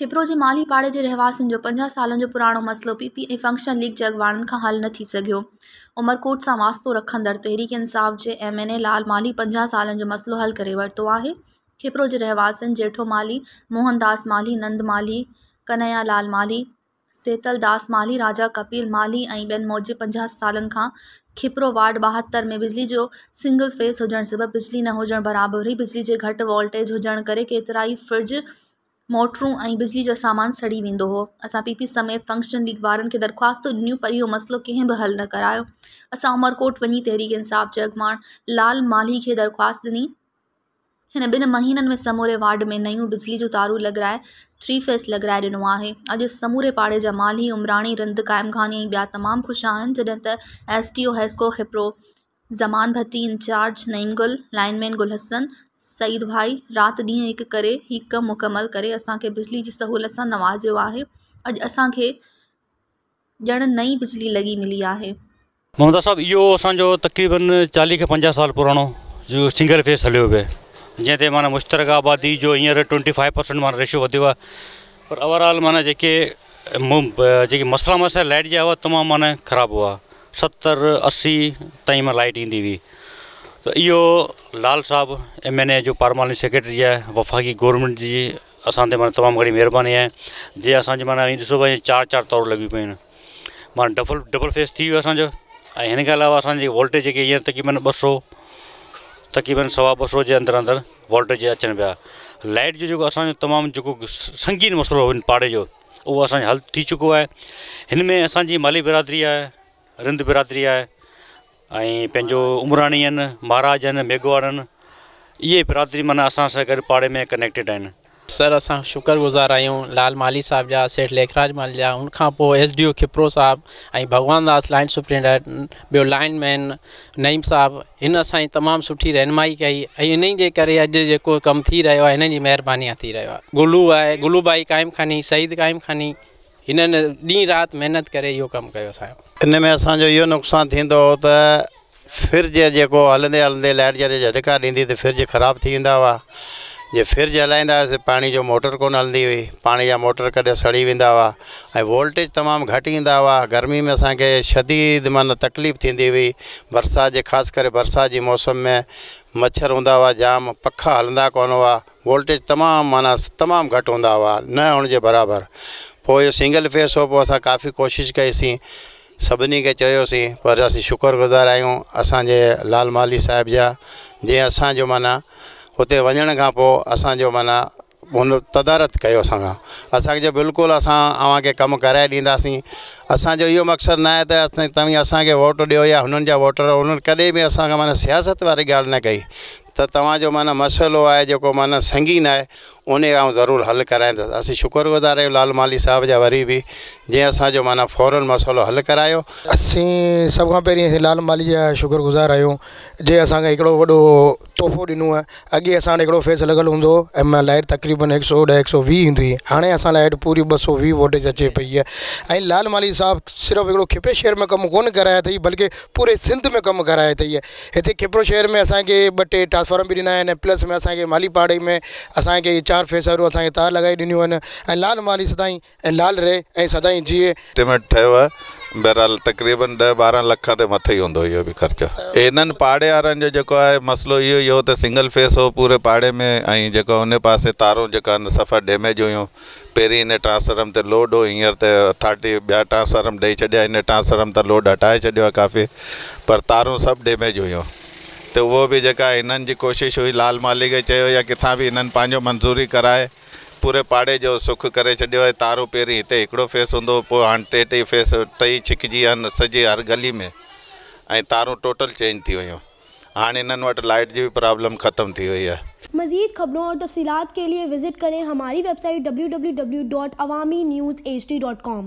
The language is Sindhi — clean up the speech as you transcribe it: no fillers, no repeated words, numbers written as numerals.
کپرو جي مالهي پاڙي جي رهواسين جو 50 سالن جو پراڻو مسئلو پي پي ۽ فنڪشنل ليگ جي اڳواڻن کان حل نه ٿي سگهيو. عمرڪوٽ سان واسطو رکندڙ تحريڪ انصاف جي ايم اين اي لال مالهي 50 سالن جو مسئلو حل ڪري ورتو آهي. کپرو جي رهواسين جيٺو مالهي، موهن داس مالهي، نند مالهي، ڪنهيا لال مالهي، سيتل داس مالهي، راجا ڪپيل مالهي ۽ ٻين موجب 50 سالن کان کپرو وارڊ 72 ۾ بجلي جو سنگل فيز هجڻ سبب بجلي نه هجڻ برابر هئي، بجلي جي گهٽ وولٽيج هجڻ ڪري ڪيترائي فرج، موٽرون ۽ بجلي جو سامان سڙي ويندو هو. اسان پي پي سميت فنڪشنل ليگ وارن کي درخواستون ڏنيون پر اهو مسئلو ڪنهن به حل نه ڪرايو. اسان عمرڪوٽ وڃي تحريڪ انصاف جي اڳواڻ لال مالهي کي درخواست ڏني. هن ٻن مهينن ۾ سموري وارڊ ۾ نيون بجلي جون تارون لڳرائي ٿري فيس لڳرائي ڏنو آهي. اڄ سموري پاڙي جا مالهي، عمراڻي، رند، قائمخاني ۽ ٻيا تمام خوش آهن جڏهن ته S D O HESCO Khipro Zaman Bhatti, incharge Naeem Gul, lineman Gul Hassan, Saeed Bhai رات ڏينهن هڪ ڪري هي ڪم مڪمل ڪري اسان کي بجلي جي سهولت سان نوازيو آهي. اڄ اسان کي ڄڻ نئين بجلي لڳي ملي آهي. ممتاز صاحب اهو اسان جو تقريبن 40 کان 50 سال پراڻو جو سنگل فيس هليو پئي جنهن تي معنيٰ مشترڪه آبادي جو هينئر 25% معنيٰ ريشو وڌيو آهي پر اوور آل معنيٰ جيڪي جيڪي مسئلا مسئلا لائٽ جا هئا تمام معنيٰ خراب هئا 70 80 تائين معنيٰ لائٽ ايندي هئي ته اهو لال صاحب ايم اين اي جو پارماني سيڪريٽري آهي وفاقي گورنمينٽ جي اسان تي معنيٰ تمام گهڻي مهرباني آهي جي اسان جي معنيٰ ڏسو ڀائي چار چار تارون لڳيون پيون آهن معنيٰ ڊبل ڊبل فيس ٿي ويو اسانجو ۽ هن کان علاوه اسانجي وولٽيج جيڪي هينئر تقريبن 200 تقريبن 225 جي اندر اندر وولٽيج اچن پيا لائٽ جو جيڪو اسانجو تمام جيڪو سنگين مسئلو هو هن پاڙي جو اهو اسانجو حل ٿي چڪو آهي هن ۾ اسانجي مالهي برادري آهي رند برادري آهي ۽ پنهنجو عمراڻي آهن مهاراج آهن ميگهواڙ آهن اهي برادري معنيٰ اسان سان گڏ پاڙي ۾ ڪنيڪٽيڊ آهن. سر اسان شڪر گذار آهيون لال مالهي صاحب جا سيٺ ليکراج مالهي جا ان کان پوء ايس ڊي او کپرو صاحب ۽ ڀڳوان داس لائن سپرنٽينڊنٽ ٻيو لائن مين نعيم صاحب هن اسان جي تمام سٺي رهنمائي ڪئي ۽ انهي جي ڪري اڄ جيڪو ڪم ٿي رهيو آهي هنن جي مهرباني سان ٿي رهيو آهي گلو آهي گلو ڀائي قائم خاني سعيد قائم خاني هنن ڏينهن رات محنت ڪري اهو ڪم ڪيو اسان جو. ان ۾ اسان جو اهو نقصان ٿيندو هو ته فرج جيڪو هلندي هلندي لائيٽ جڏهن جهٽڪا ڏيندي ته فرج خراب ٿي ويندا هئا جي فرج هلائيندا هئاسين پاڻي جو موٽر ڪونه هلندي هئي پاڻي جا موٽر ڪڏهن سڙي ويندا هئا ۽ وولٽيج تمام گهٽ ايندا هئا گرمي ۾ اسان کي شديد معنيٰ تڪليف ٿيندي هئي برسات جي خاص ڪري برسات جي موسم ۾ مڇر هوندا هئا جام پکا هلندا ڪونه هئا وولٽيج تمام معنيٰ تمام گهٽ هوندا هئا نه هئڻ جي برابر پوء اهو سنگل فيس هو پوء اسان ڪافي ڪوشش ڪئيسين سڀني کي چيوسين پر اسين شڪر گذار آهيون اسان جي لال مالهي صاحب جا جنهن اسان جو معنيٰ اتي وڃڻ کان پوء اسان جو معنيٰ هن تدارڪ ڪيو اسان کان اسان کي چيو بلڪل اسان اوهان کي ڪم ڪرائي ڏينداسين اسان جو اهو مقصد نه آهي ته توهين اسان کي ووٽ ڏيو يا هنن جا ووٽر هنن ڪڏهن به اسان کان معنيٰ سياست واري ڳالهه نه ڪئي ته توهان جو معنيٰ مسئلو آهي جيڪو معنيٰ سنگين آهي انهي کي آئون ضرور حل ڪرائيندس. اسين شڪر گذار آهيون لال مالهي صاحب جا وري به جنهن اسان جو معنيٰ فورن مسئلو حل ڪرايو. اسين سڀ کان پهرين اسين لال مالهي جا شڪر گذار آهيون جنهن اسان کي هڪڙو وڏو تحفو ڏنو آهي اڳي اسان وٽ هڪڙو فيس لڳل هوندو هو ۽ معنيٰ لائيٽ تقريبن 110 120 ايندي هئي هاڻي اسان لائيٽ پوري 220 وولٽيج اچي پئي آهي ۽ لال مالهي صاحب صرف هڪڙو کپري شهر ۾ ڪم ڪونه ڪرايو اٿئي بلڪه پوري سنڌ ۾ ڪم ڪرايو اٿئي هتي کپرو شهر ۾ اسان کي ٻه ٽي ٽرانسفارم به ڏنا آهن ۽ پلس ۾ اسان کي مالهي پاڙي ۾ اسان کي چار فيس واريون اسان کي تار لڳائي ڏنيون آهن ۽ لال مالهي سدائين ۽ لال رهي ۽ سدائين جيئي. اسٽيميٽ ٺهيو آهي بهرحال تقريبن ڏهه 12 لکان تي مٿي ئي هوندو اهو به خرچ. انهن پاڙي وارن جو جيڪو آهي مسئلو اهو ئي هو ته سنگل فيس هو پوري پاڙي ۾ ۽ جيڪو ان پاسي تارون جيڪا آهن صفا ڊيميج هيون پهرين ان ٽرانسفارم تي لوڊ هو هينئر ته اٿارٽي ٻيا ٽرانسفارم ڏئي ڇڏيا ان ٽرانسفارم تان لوڊ هٽائي ڇڏيو آهي ڪافي پر تارون سڀ ڊيميج هيون ته اهو به جيڪا هنن جي ڪوشش هئي لال مالهي کي چيو يا ڪٿان به هنن پنهنجو منظوري ڪرائي پوري پاڙي جو سک ڪري ڇڏيو آهي تارون پهرين هتي هڪڙو فيس هوندو هو پوء هاڻ ٽي ٽي فيس ٽئي ڇڪجي ويا آهن سڄي هر گلي ۾ ۽ تارون ٽوٽل چينج ٿي ويون. هاڻي انهن وٽ لائيٽ جي به پرابلم ختم ٿي وئي آهي. मज़ीद खबरों और तफसीलात के लिए विज़िट करें हमारी वेबसाइट www.awamiNewsHD.com.